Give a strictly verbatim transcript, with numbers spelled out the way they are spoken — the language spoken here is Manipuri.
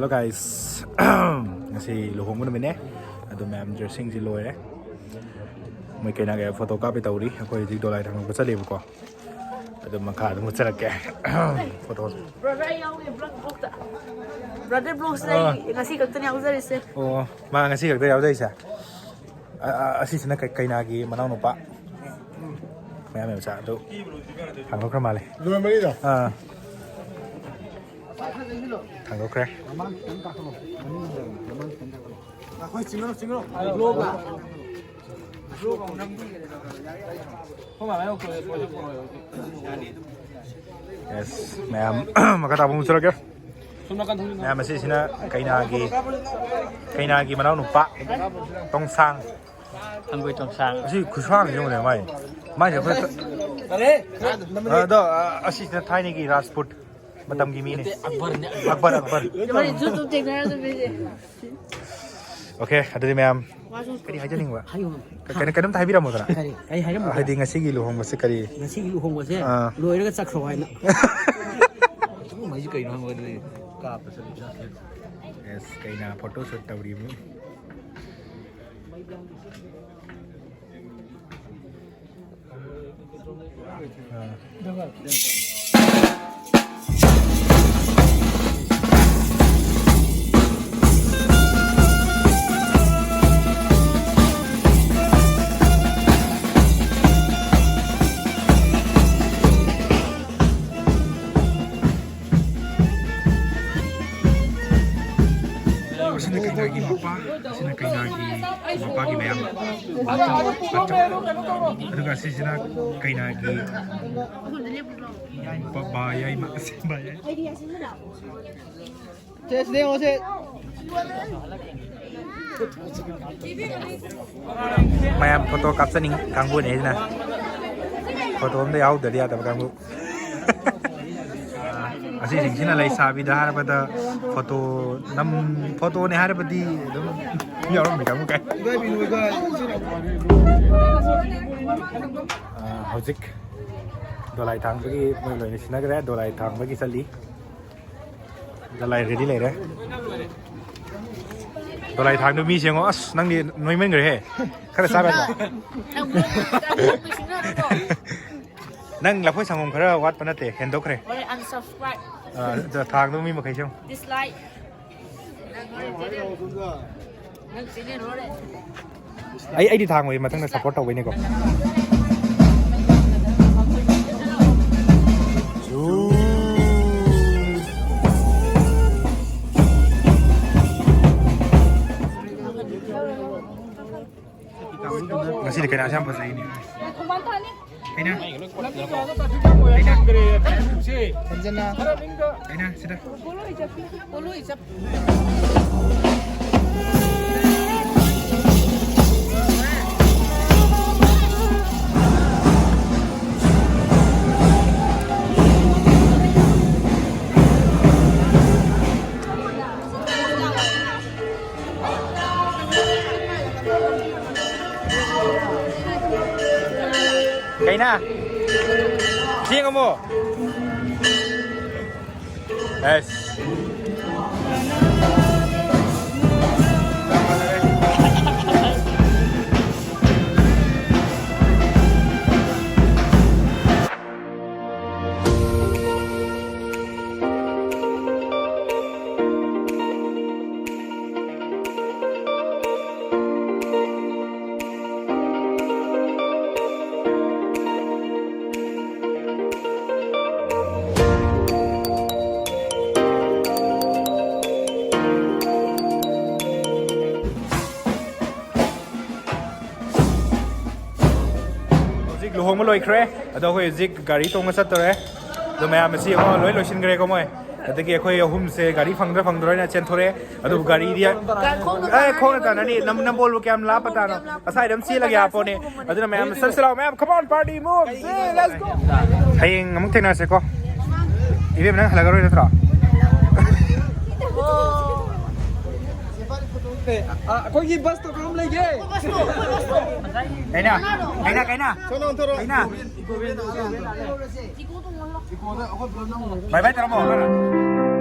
Hello guys, ꯉꯁꯤ ꯂꯨꯍꯣꯡꯕ ꯅꯨꯃꯤꯠꯅꯦ꯫ ꯑꯗꯣ ꯃꯌꯥꯝ dressingꯁꯤ ꯂꯣꯏꯔꯦ꯫ ꯃꯣꯏ ꯀꯩꯅꯥꯒꯤ ꯐꯣꯇꯣ ꯀꯥꯞꯄꯤ ꯇꯧꯔꯤ꯫ ꯑꯩꯈꯣꯏ ꯍꯧꯖꯤꯛ ꯗꯣꯂꯥꯏ ꯊꯥꯡꯒꯠꯄ ꯆꯠꯂꯤꯕꯀꯣ꯫ ꯑꯗꯨ ꯃꯈꯥ ꯑꯗꯨꯝ ꯎꯠꯆꯔꯛꯀꯦ꯫ ꯐꯣꯇꯣ꯫ Brother ꯑꯩ ꯌꯥꯎꯗꯦ vlog vlogꯇ꯫ Brother vlogsꯇ ꯑꯥ꯫ ꯑꯩ ꯉꯁꯤ ꯈꯛꯇꯅꯦ ꯌꯥꯎꯖꯔꯤꯁꯦ꯫ ꯑꯣ, ꯃꯥ ꯉꯁꯤ ꯈꯛꯇ ꯌꯥꯎꯖꯩꯁꯦ꯫ ꯑ, ꯑ, ꯑꯁꯤꯁꯤꯅ ꯀꯩ-, ꯀꯩꯅꯥꯒꯤ ꯃꯅꯥꯎꯅꯨꯄꯥ꯫ ꯃꯌꯥꯝ ꯌꯥꯝ ꯆꯥ-, ꯑꯗꯨ ꯊꯥꯡꯗꯣꯛꯈ꯭ꯔ ꯃꯥꯜꯂꯦ꯫ ꯂꯣꯏꯔꯝꯃꯅꯤꯗ꯫ ꯑꯥ꯫ ꯊꯥꯡꯗꯣꯛꯈ꯭ꯔꯦ꯫ ꯃꯃꯥꯡ ꯈꯤꯇꯪ ꯀꯥꯈꯠꯂꯣ꯫ ꯃꯅꯤꯡ ꯍꯟꯊꯔꯣ꯫ ꯃꯃꯥꯡ ꯈꯤꯇꯪ ꯀꯥꯈꯠꯂꯣ꯫ ꯑꯩꯈꯣꯏ ꯆꯤꯡꯉꯣ, ꯆꯤꯡꯉꯣ꯫ ꯂꯣꯛꯂ? Yes, ꯃꯌꯥꯝ ꯃꯈꯥ ꯇꯥꯕ ꯑꯃꯨꯛ ꯆꯠꯂꯛꯀꯦ꯫ ꯃꯌꯥꯝ ꯑꯁꯤꯁꯤꯅ ꯀꯩꯅꯥꯒꯤ, ꯀꯩꯅꯥꯒꯤ ꯃꯅꯥꯎꯅꯨꯄꯥ ꯇꯣꯡꯁꯥꯡ꯫ ꯊꯥꯡꯒꯣꯏ ꯇꯣꯡꯁꯥꯡ꯫ ꯑꯁꯤ ꯈꯨꯁꯥꯡꯁꯤ ꯌꯦꯡꯉꯨꯅꯦ ꯃꯥꯏ꯫ ꯃꯥꯏꯁꯦ ꯑꯩꯈꯣꯏ ꯑꯗꯣ, ꯑ, ꯑꯁꯤꯁꯤꯅ ꯊꯥꯏꯅꯒꯤ ꯔꯥꯖꯄꯨꯠ ꯃꯇꯝꯒꯤ ꯃꯤꯅꯦ꯫ ꯑꯛꯕꯔꯅꯦ꯫ ꯑꯛꯕꯔ, ꯑꯛꯕꯔ꯫ ꯃꯥꯏ ꯖꯨꯠ ꯖꯨꯠ ꯊꯦꯡꯅꯔ ꯑꯗꯨꯝ ꯂꯩꯁꯦ꯫ Okay, ꯑꯗꯨꯗꯤ ꯃꯌꯥꯝ ꯃꯥꯁꯨ ꯀꯔꯤ ꯍꯥꯏꯖꯅꯤꯡꯕ? ꯍꯥꯏꯌꯨ꯫ ꯀ-, ꯀꯩꯅꯣ, ꯀꯩꯅꯣꯝꯇ ꯍꯥꯏꯕꯤꯔꯝꯃꯣꯗꯅ꯫ ꯀꯔꯤ? ꯑꯩ ꯍꯥꯏꯔꯝꯃꯣ꯫ ꯍꯥꯏꯗꯤ ꯉꯁꯤꯒꯤ ꯂꯨꯍꯣꯡꯕꯁꯦ ꯀꯔꯤ? ꯉꯁꯤꯒꯤ ꯂꯨꯍꯣꯡꯕꯁꯦ ꯑꯥ꯫ ꯂꯣꯏꯔꯒ ꯆꯠꯈ꯭ꯔꯣ ꯍꯥꯏꯅ꯫ ꯃꯩꯁꯤ ꯀꯩꯅꯣ ꯍꯪꯕꯗꯗꯤ ꯀꯥꯞꯄ ꯆꯠꯂꯤ ꯆꯠꯂꯤ꯫ Yes, ꯀꯩꯅꯥ photo shoot ꯇꯧꯔꯤꯕꯅꯤ꯫ ꯑꯁꯤꯅ ꯀꯩꯅꯥꯒꯤ ꯃꯄꯥ, ꯑꯁꯤꯅ ꯀꯩꯅꯥꯒꯤ ꯃꯄꯥꯒꯤ ꯃꯌꯥꯝꯕ꯫ ꯑꯗꯨꯒ ꯑꯁꯤꯁꯤꯅ ꯀꯩꯅꯥꯒꯤ ꯕꯕꯥ ꯌꯥꯏꯃ꯫ ꯕꯕꯥ ꯌꯥꯏꯃ꯫ ꯃꯌꯥꯝ photo ꯀꯥꯞꯆꯅꯤꯡ ꯀꯥꯡꯕꯨꯅꯦ ꯁꯤꯅ꯫ Photo ꯑꯝꯗ ꯌꯥꯎꯗ꯭ꯔꯗꯤ ꯌꯥꯗꯕ ꯀꯥꯡꯕꯨ꯫ ꯑꯁꯤꯁꯤꯡꯁꯤꯅ ꯂꯩꯁꯥꯕꯤꯗ ꯍꯥꯏꯔꯕꯗ photo ꯅꯝ-, photoꯅꯦ ꯍꯥꯏꯔꯕꯗꯤ ꯑꯗꯨꯝ ꯌꯥꯎꯔꯝꯃꯤ ꯀꯥꯡꯕꯨ ꯀꯥꯏ꯫ ꯑ, ꯍꯧꯖꯤꯛ ꯗꯣꯂꯥꯏ ꯊꯥꯡꯕꯒꯤ ꯃꯣꯏ ꯂꯣꯏꯅ ꯁꯤꯟꯅꯈ꯭ꯔꯦ꯫ ꯗꯣꯂꯥꯏ ꯊꯥꯡꯕꯒꯤ ꯆꯠꯂꯤ꯫ ꯗꯣꯂꯥꯏ ꯔꯦꯗꯤ ꯂꯩꯔꯦ꯫ ꯗꯣꯂꯥꯏ ꯊꯥꯡꯗꯣ ꯃꯤ ꯌꯦꯡꯉꯣ꯫ ꯑꯁ, ꯅꯪꯗꯤ ꯅꯣꯏꯃꯟꯈ꯭ꯔꯦꯍꯦ꯫ ꯈꯔ ꯆꯥꯕ ꯌꯥꯗ꯭ꯔꯣ? ꯅꯪ ꯂꯐꯣꯏ ꯁꯪꯒꯣꯝ ꯈꯔ ꯋꯥꯠꯄ ꯅꯠꯇꯦ, ꯍꯦꯟꯗꯣꯛꯈ꯭ꯔꯦ꯫ ꯍꯣꯔꯦꯟ unsubscribe꯫ ꯑ, ꯑꯗ ꯊꯥꯡꯗꯣ ꯃꯤ ꯃꯈꯩ ꯁꯦꯝ꯫ Dislike꯫ ꯑꯩ, ꯑꯩꯗꯤ ꯊꯥꯡꯉꯣꯏ, ꯃꯊꯪꯗ support ꯇꯧꯕꯩꯅꯤꯀꯣ꯫ ꯉꯁꯤꯗꯤ ꯀꯩꯅꯥꯁꯦ ꯌꯥꯝ ꯐꯖꯩꯅꯦ꯫ ꯀꯩꯅꯥ? ꯀꯩꯅꯥ? ꯀꯩꯅꯥ, ꯁꯤꯗ꯫ ꯀꯩꯅꯥ? ꯌꯦꯡꯉꯝꯃꯣ꯫ ꯑꯦꯁ꯫ ꯍꯧꯖꯤꯛ ꯂꯨꯍꯣꯡꯕ ꯂꯣꯏꯈ꯭ꯔꯦ꯫ ꯑꯗꯣ ꯑꯩꯈꯣꯏ ꯍꯧꯖꯤꯛ ꯒꯥꯔꯤ ꯇꯣꯡꯉ ꯆꯠꯇꯣꯔꯦ꯫ ꯑꯗꯣ ꯃꯌꯥꯝ ꯑꯁꯤ ꯌꯦꯡꯉꯣ, ꯂꯣꯏ ꯂꯣꯏꯁꯤꯟꯈ꯭ꯔꯦꯀꯣ ꯃꯣꯏ꯫ ꯑꯗꯒꯤ ꯑꯩꯈꯣꯏ ꯑꯍꯨꯝꯁꯦ ꯒꯥꯔꯤ ꯐꯪꯗ꯭ꯔꯥ ꯐꯪꯗ꯭ꯔꯣꯏꯅ ꯆꯦꯟꯊꯣꯔꯛꯑꯦ꯫ ꯑꯗꯨꯕꯨ ꯒꯥꯔꯤꯗꯤ, ꯑꯦ, ꯈꯣꯡꯅ ꯇꯥꯟꯅꯅꯤ꯫ ꯅꯝ-, ꯅꯝꯕꯣꯜꯕꯨ ꯀꯌꯥꯝ ꯂꯥꯞꯄ ꯇꯥꯅꯣ? ꯉꯁꯥꯏꯗ ꯑꯃ ꯆꯦꯜꯂꯒꯦ ꯍꯥꯞꯄꯣꯅꯦ꯫ ꯑꯗꯨꯅ ꯃꯌꯥꯝ ꯆꯠꯁꯤ ꯂꯥꯛꯑꯣ, ꯃꯌꯥꯝ, come on, party move, let's go꯫ ꯍꯌꯦꯡ ꯑꯃꯨꯛ ꯊꯦꯡꯅꯔꯁꯦꯀꯣ꯫ ꯏꯕꯦꯝ, ꯅꯪ ꯍꯜꯂꯛꯑꯔꯣꯏ ꯅꯠꯇ꯭ꯔꯣ? ꯑ, ꯑꯩꯈꯣꯏꯒꯤ ꯕꯁꯇꯣ ꯀꯔꯣꯝ ꯂꯩꯒꯦ? ꯀꯩꯅꯥ? ꯀꯩꯅꯥ, ꯀꯩꯅꯥ? ꯁꯣꯝꯗ ꯑꯣꯟꯊꯣꯔꯛꯑꯣ꯫ ꯀꯩꯅꯥ? ꯕꯥꯏ ꯕꯥꯏ ꯇꯧꯔꯝꯃꯣ꯫